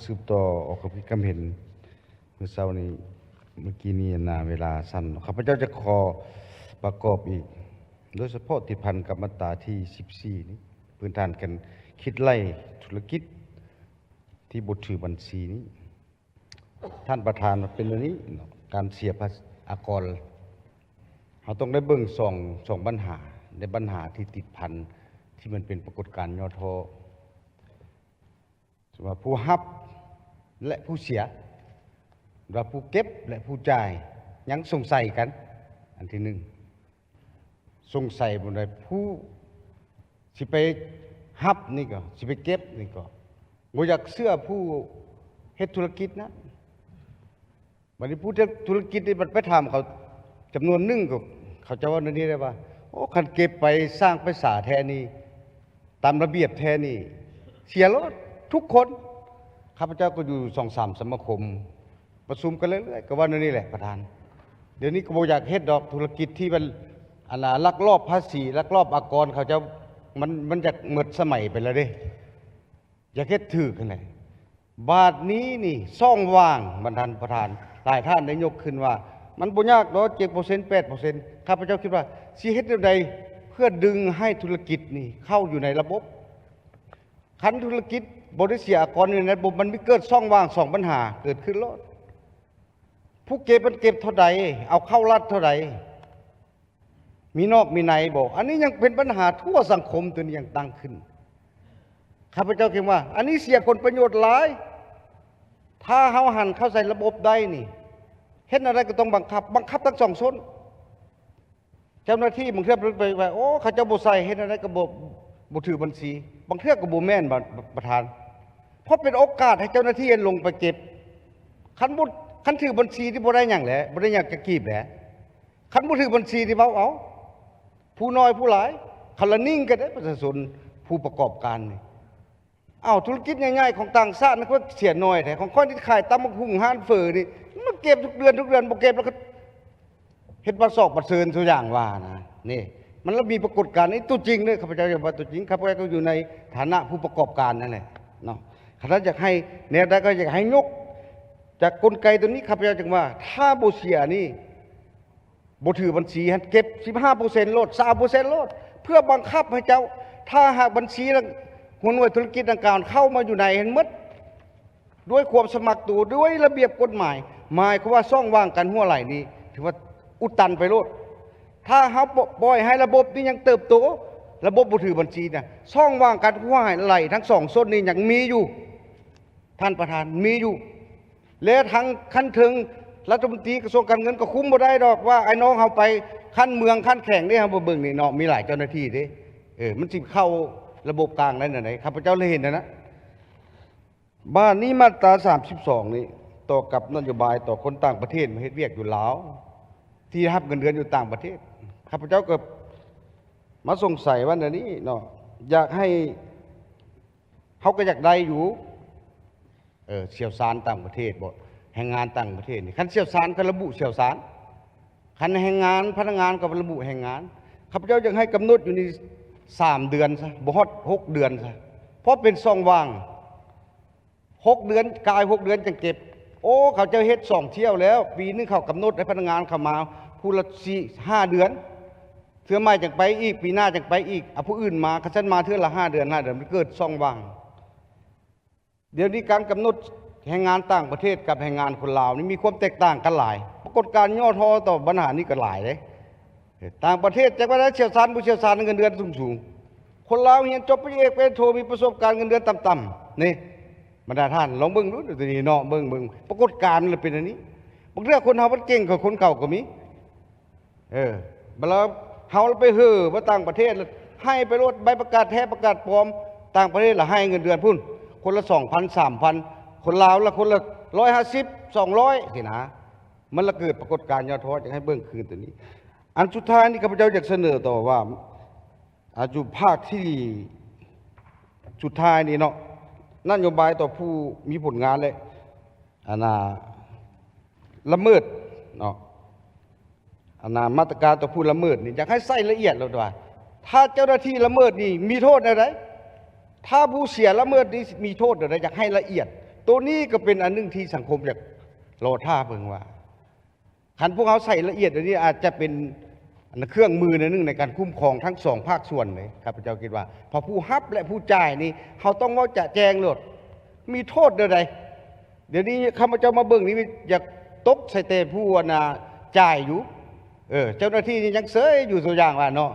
ສືບຕໍ່ອອກຄວາມຄິດຄວາມເຫັນມື້ເຊົ້ານີ້ ເມື່ອກີ້ນີ້ນະ ເວລາສັ້ນ ຂ້າພະເຈົ້າຈະຂໍປະກອບອີກ ໂດຍສະເພາະຕິດພັນກັບມາດຕາທີສິບສີ່ນີ້ ພື້ນຖານການຄິດໄລ່ທຸລະກິດທີ່ບໍ່ຖືບັນຊີນີ້ ທ່ານປະທານ ມັນເປັນແນວນີ້ເນາະ ການເສຍພາ ອາກອນ ເຮົາຕ້ອງໄດ້ເບິ່ງສອງ ສອງບັນຫາ ໃນບັນຫາທີ່ຕິດພັນ ທີ່ມັນເປັນປາກົດການຫຍໍ້ທໍ້ ວ່າຜູ້ຮັບ ແລະ ຜູ້ເສຍ ວ່າຜູ້ເກັບ ແລະ ຜູ້ຈ່າຍ ຍັງສົງໄສກັນ ອັນທີໜຶ່ງ ສົງໄສບໍ່ໄດ້ ຜູ້ຊິໄປຮັບນີ້ກໍ ຊິໄປເກັບນີ້ກໍ ບໍ່ຢາກເຊື່ອຜູ້ເຮັດທຸລະກິດນະ. ບັດນີ້ຜູ້ເຮັດທຸລະກິດນີ້ ບັດໄປຖາມເຂົາຈຳນວນໜຶ່ງ ກໍເຂົາເຈົ້າເວົ້າແນວນີ້ໄດ້ວ່າ ໂອ້ ຄັນເກັບໄປສ້າງໄປສາແທ້ນີ້ ຕາມລະບຽບແທ້ນີ້ ເສຍໂລດທຸກຄົນ. ຂ້າພະເຈົ້າກໍຢູ່ສອງສາມສະມາຄົມ ປະຊຸມກັນເລື້ອຍໆ ກໍເວົ້າແນວນີ້ແຫຼະປະທານ. ດຽວນີ້ກໍບໍ່ຢາກເຮັດດອກທຸລະກິດທີ່ມັນ ອັນນ່າ ລັກລອບພາສີ ລັກລອບອາກອນ ເຂົາເຈົ້າ ມັນ ມັນຢາກໝົດສະໄໝໄປແລ້ວເດ້ ຢາກເຮັດຖືກຫັ້ນແຫຼະ. ບາດນີ້ນີ້ ຊ່ອງວ່າງ ບັນທ່ານປະທານ ຫຼາຍທ່ານໄດ້ຍົກຂຶ້ນວ່າ ມັນບໍ່ຍາກດອກ ເຈັດເປີເຊັນ ແປດເປີເຊັນ ຂ້າພະເຈົ້າຄິດວ່າ ຊິເຮັດແນວໃດເພື່ອດຶງໃຫ້ທຸລະກິດນີ້ເຂົ້າຢູ່ໃນລະບົບ? ຄັນທຸລະກິດບໍ່ໄດ້ເສຍອາກອນຢູ່ໃນລະບົບ ມັນມີເກີດຊ່ອງວ່າງສອງບັນຫາເກີດຂຶ້ນໂລດ. ຜູ້ເກັບມັນເກັບເທົ່າໃດ? ເອົາເຂົ້າລັດເທົ່າໃດ? ມີນອກມີໃນບໍ່? ອັນນີ້ຍັງເປັນບັນຫາທົ່ວສັງຄົມ ໂຕນີ້ຍັງຕັ້ງຂຶ້ນ. ຂ້າພະເຈົ້າຄິດວ່າ ອັນນີ້ເສຍຜົນປະໂຫຍດຫຼາຍ. ຖ້າເຮົາຫັນເຂົ້າໃສ່ລະບົບໄດ້ນີ້ ເຮັດແນວໃດກໍຕ້ອງບັງຄັບ ບັງຄັບທັງສອງຊົນ. ເຈົ້າໜ້າທີ່ບາງເທື່ອໄປ ໄປວ່າ ໂອ້ ເຂົາເຈົ້າບໍ່ໃສ່ ເຮັດແນວໃດກໍບໍ່ ບໍ່ຖືບັນຊີ. ບາງເທື່ອກໍບໍ່ແມ່ນ ປະ ປະທານ ເພາະເປັນໂອກາດໃຫ້ເຈົ້າໜ້າທີ່ລົງໄປເກັບ. ຄັນບໍ່ ຄັນຖືບັນຊີນີ້ບໍ່ໄດ້ຫຍັງແຫຼະ ບໍ່ໄດ້ຫຍັງຈັກກີບແຫຼະ. ຄັນບໍ່ຖືບັນຊີນີ້ເວົ້າເອົາ ຜູ້ນ້ອຍຜູ້ຫຼາຍ ເຂົາລະນິ່ງກັນເດ້ ປະຊາຊົນ ຜູ້ປະກອບການນີ້. ອ້າວ ທຸລະກິດໃຫຍ່ໆຂອງຕ່າງຊາດນັ້ນ ກໍເສຍໜ້ອຍແທ້ ຂອງຂ້ອຍນີ້ຂາຍຕຳບັກຫຸ່ງຮ້ານເຝີນີ້ ມັນເກັບທຸກເດືອນ ທຸກເດືອນ ບໍ່ເກັບແລ້ວກໍເຮັດບັດຊອກບັດເຊີນ ຕົວຢ່າງວ່ານະ. ນີ້ ມັນລະມີປາກົດການ ນີ້ຕົວຈິງເດ້ ຂ້າພະເຈົ້າຢາກວ່າຕົວຈິງ ຂ້າພະເຈົ້າກໍຢູ່ໃນຖານະຜູ້ປະກອບການນັ້ນແຫຼະເນາະ. ຄັນຢາກໃຫ້ແນວໃດກໍຢາກໃຫ້ຍົກຈາກກົນໄກຕົວນີ້ ຂ້າພະເຈົ້າຈຶ່ງວ່າ ຖ້າບໍ່ເສຍນີ້ ບໍ່ຖືບັນຊີຫັ້ນ ເກັບສິບຫ້າເປີເຊັນໂລດ ຊາວເປີເຊັນໂລດ ເພື່ອບັງຄັບໃຫ້ເຈົ້າ ຖ້າຫາກບັນຊີ ແລະ ຫົວໜ່ວຍທຸລະກິດດັ່ງກ່າວເຂົ້າມາຢູ່ໃນຫັ້ນໝົດ ດ້ວຍຄວາມສະໝັກໂຕ ດ້ວຍລະບຽບກົດໝາຍ ໝາຍຄວາມວ່າຊ່ອງວ່າງການຮົ່ວໄຫຼນີ້ ຖືວ່າອຸດຕັນໄປໂລດ. ຖ້າເຮົາ ປ- ປ່ອຍໃຫ້ລະບົບນີ້ຍັງເຕີບໂຕ ລະບົບບໍ່ຖືບັນຊີນະ ຊ່ອງວ່າງການຮົ່ວໄຫຼທັງສອງຊົນນີ້ຍັງມີຢູ່ ທ່ານປະທານ ມີຢູ່. ແລະ ທາງຂັ້ນເທິງ ລັດຖະມົນຕີກະຊວງການເງິນກໍຄຸມບໍ່ໄດ້ດອກວ່າ ໄອ້ນ້ອງເຮົາໄປຂັ້ນເມືອງຂັ້ນແຂວງເດ້ ເຮົາບໍ່ເບິ່ງນີ້ເນາະ ມີຫຼາຍເຈົ້າໜ້າທີ່ເດ້ ເອີ ມັນຊິເຂົ້າລະບົບກາງໄດ້ແນວໃດ ຂ້າພະເຈົ້າລະເຫັນຫັ້ນນະ. ບາດນີ້ມາດຕາສາມສິບສອງນີ້ ຕໍ່ກັບນະໂຍບາຍຕໍ່ຄົນຕ່າງປະເທດມາເຮັດວຽກຢູ່ລາວ ທີ່ໄດ້ຮັບເງິນເດືອນຢູ່ຕ່າງປະເທດ ຂ້າພະເຈົ້າກໍມາສົງໄສວ່າແນວນີ້ເນາະ ຢາກໃຫ້ ເຮົາກໍຢາກໄດ້ຢູ່ ເອີ ຊ່ຽວຊານຕ່າງປະເທດບໍ ແຮງງານຕ່າງປະເທດນີ້ ຄັນຊ່ຽວຊານກໍລະບຸຊ່ຽວຊານ ຄັນແຮງງານ ພະນັກງານກໍລະບຸແຮງງານ. ຂ້າພະເຈົ້າຢາກໃຫ້ກຳນົດຢູ່ນີ້ສາມເດືອນຊະ ບໍ່ຮອດຫົກເດືອນຊະ ເພາະເປັນຊ່ອງວ່າງ ຫົກເດືອນ ກາຍຫົກເດືອນຈັ່ງເກັບ. ໂອ້ ເຂົາເຈົ້າເຮັດສອງຖ້ຽວແລ້ວ ປີໜຶ່ງເຂົາກຳນົດໃຫ້ພະນັກງານເຂົ້າມາຜູ້ລະສີ່ ຫ້າເດືອນ ເທື່ອໃໝ່ຈັ່ງໄປອີກ ປີໜ້າຈັ່ງໄປອີກ ເອົາຜູ້ອື່ນມາ ຄັນຊັ້ນມາເທື່ອລະຫ້າເດືອນ ຫ້າເດືອນ ມັນເກີດຊ່ອງວ່າງ. ດຽວນີ້ການກຳນົດແຮງງານຕ່າງປະເທດກັບແຮງງານຄົນລາວນີ້ມີຄວາມແຕກຕ່າງກັນຫຼາຍ ປາກົດການຫຍໍ້ທໍ້ຕໍ່ບັນຫານີ້ກໍຫຼາຍເດ້. ຕ່າງປະເທດຈັກວ່າໄດ້ຊ່ຽວຊານບໍ່ຊ່ຽວຊານ ເງິນເດືອນສູງໆ ຄົນລາວຮຽນຈົບປະລິນຍາເອກ ປະລິນຍາໂທ ມີປະສົບການເງິນເດືອນຕ່ຳໆ ນີ້ ບັນດາທ່ານລອງເບິ່ງດູ ໂຕນີ້ເນາະ ເບິ່ງ ເບິ່ງປາກົດການມັນເປັນອັນນີ້. ບາງເທື່ອຄົນເຮົາມັນເກັ່ງກວ່າຄົນເກົ່າກໍມີ ເອີ ບັດລະເຮົາລະໄປເຫີວ່າຕ່າງປະເທດ ໃຫ້ໄປໂລດ ໃບປະກາດແທ້ປະກາດປອມ ຕ່າງປະເທດລະໃຫ້ເງິນເດືອນພຸ້ນ ຄົນລະສອງພັນ ສາມພັນ ຄົນລາວລະຄົນລະຮ້ອຍຫ້າສິບ ສອງຮ້ອຍ ຊີ້ນະ. ມັນລະເກີດປາກົດການຫຍໍ້ທໍ້ ຢາກໃຫ້ເບິ່ງຄືນໂຕນີ້. ອັນສຸດທ້າຍນີ້ ຂ້າພະເຈົ້າຢາກສະເໜີຕໍ່ວ່າ ອາ ຢູ່ພາກທີ່ສຸດທ້າຍນີ້ເນາະ ນະໂຍບາຍຕໍ່ຜູ້ມີຜົນງານ ແລະ ອັນນ່າ ລະເມີດເນາະ ອັນນ່າ ມາດຕະການຕໍ່ຜູ້ລະເມີດນີ້ ຢາກໃຫ້ໃສ່ລະອຽດໂລດວ່າ ຖ້າເຈົ້າໜ້າທີ່ລະເມີດນີ້ມີໂທດແນວໃດ? ຖ້າຜູ້ເສຍລະເມີດນີ້ມີໂທດແນວໃດ? ຢາກໃຫ້ລະອຽດ ໂຕນີ້ກໍເປັນອັນໜຶ່ງທີ່ສັງຄົມຢາກລໍຖ້າເບິ່ງວ່າ ຄັນພວກເຮົາໃສ່ລະອຽດອັນນີ້ ອາດຈະເປັນເຄື່ອງມືອັນໜຶ່ງໃນການຄຸ້ມຄອງທັງສອງພາກສ່ວນເດ້ ຂ້າພະເຈົ້າຄິດວ່າ ເພາະຜູ້ຮັບ ແລະ ຜູ້ຈ່າຍນີ້ ເຮົາຕ້ອງເວົ້າຈະແຈ້ງໂລດ ມີໂທດແນວໃດ? ດຽວນີ້ຂ້າພະເຈົ້າມາເບິ່ງນີ້ ຢາກຕົກໃສ່ແຕ່ຜູ້ອັນນ່າຈ່າຍຢູ່ ເອີ ເຈົ້າໜ້າທີ່ນີ້ຍັງເຊີຍຢູ່ ຕົວຢ່າງວ່າເນາະ